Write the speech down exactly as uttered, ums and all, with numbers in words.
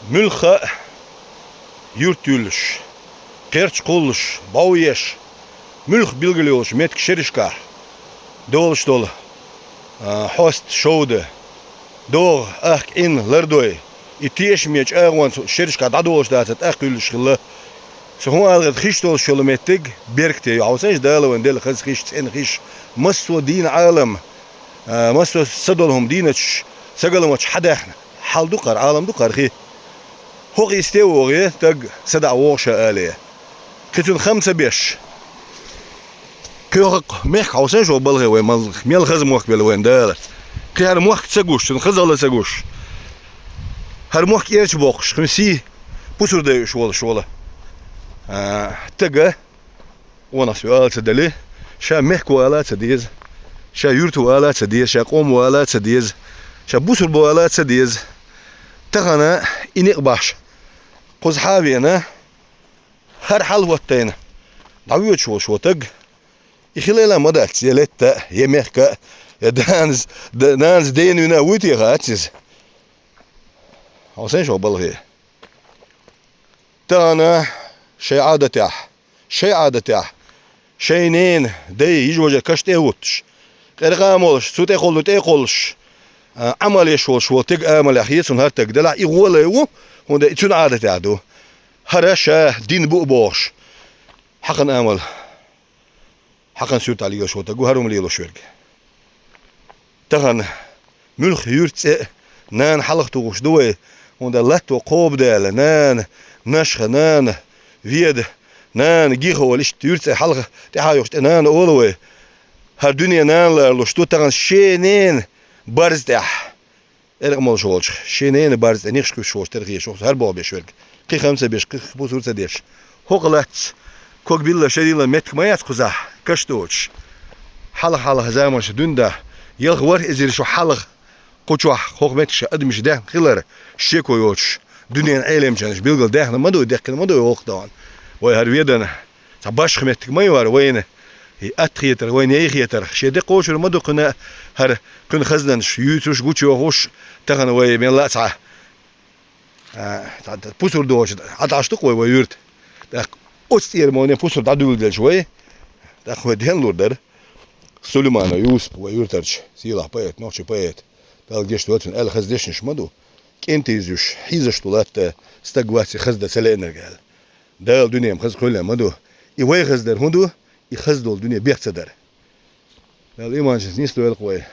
Муьлхха а юрт юьллуш, кхерч кхуллуш, бӀов еш, муьлхха билгал йолуш меттиг шерашкахь долуш долу, а, хьоста, шовда, догӀа, ахка, Ӏин, лардой, и тешаме чӀагӀонца шерашкахь дӀадолуш дацара тӀаккха юьллуш хилла. Со хӀун ала гӀерта, хиш долуш йолу меттиг беркате ю, хьовсийша, Дала вайна делла хаза хиш, цӀена хиш, массо а дийна Ӏалам, а, массо а са долу хӀума дийначу сагалмачу хьадаьхна. Хьал ду кхара, Ӏалам ду кхара хи. ХӀокху йисте а вогӀий, стаг садаӀа вогӀу ша алий. Кхин цунна хам ца беш. Кхин хӀокху мехкан хьовсийша, вай балхе, вай мел, мел хаза мохк белла вайна Дала. Кхин хӀара мохк ца гуш, цунна хазалла ца гуш. ХӀара мохк эрча боккхуш, кхин сий, пусар дойуш волуш волу, а, стага, Къонах со ала ца дели, ша мехко ала а ца деза, ша юрт ву ала а ца деза, ша къом ву ала а ца деза, ша бусурба ву ала а ца деза. Тахана и некъ бахьаш кхузахьа а веана, хӀара хьал хӀоттайна дӀавоьдуш волуш ву стаг, и хилийла ма дац, я летта а, я мехка а, я данас, да-, нанас дена вина а вуй те хац иза. Хьовсийша, вай балхе. Тахана шайн Ӏадатехь, шайн Ӏадатехь, шайн ненан, дайн, йижа-важа каш тӀе а хӀуттуш, къера къа а молуш, цу тӀе кхоллу тӀе а кхоллуш, а, Ӏамал еш волуш волу стеган амалехь хета суна хӀара стаг, делахь и гӀоле ву, хӀунда и цуьнан Ӏадатехь ду. ХӀара ша дин бу а бохуш, хьакхан амал, хьакхан суьрталла лелаш волу стаг ву хӀара хӀума лелош верг. Тахана муьлхха юьртан цӀе а нана хьалха тухуш ду вай, хӀунда латто кхобудаьлла, нана, Нашха, нана, Веда, нана, Гиха олу, иштта юьртан цӀе хьалха тӀаьхьа йоккхуш тӀе нана олу вай. ХӀара дуьне нана ларалуш ду тахана шен ненан барза тӀехь. Эркъа молуш волчу, шен ненан барза тӀе нихаш кхуьссуш волчу тера хеташ ву хӀара боху беш верг. Кхин хам ца беш, кхин пусар ца деш. ХӀокху лаьцна ког билла шадийла меттиг ма яц кхузахь, каш доцуш. Хьалха-хьалха заманаш дуьнда, ялх-ворхӀ эзар шо хьалха кху чохь хӀокху меттигашкахь адамаш даьхна хилар шеко йоцуш, дуьненан Ӏеламчаьрша билггал даьхна ма ду, дехкина ма ду вай воккха тахана. Вай хӀара Ведана цхьа башха меттиг ма ю хӀара вайна, и атта хетар, вайна яй хетар. Шен де кхочур ма ду кхуьнан хӀара, кхуьнан хазнанаш юьйцуш, гучуйохуш, тахана вай мелла а цхьа, а, цхьа пусар дохуш, Ӏадаш ду-кх вай, вай юьрта. ТӀаккха оцу тӀера мо пусар дӀадуьйладелча вай, тӀаккха вай денлур дара. Сулейманов Юсуп вай юьртарчу сийлахь поэт, нохчийн поэт, Дала гечдойла цунна, аьлла хаза дешнаш ма ду. КӀентий иза юьш, хьийзаш ду латта, стаг вац и хаза дан ца леънарг аьлла. Дала дуьненан хаза кхоьллина ма ду. И вай хаза дар хӀун ду? И хаза долу дуьне бех ца дара. Дала иманчуьнца нисдойла-кх вай.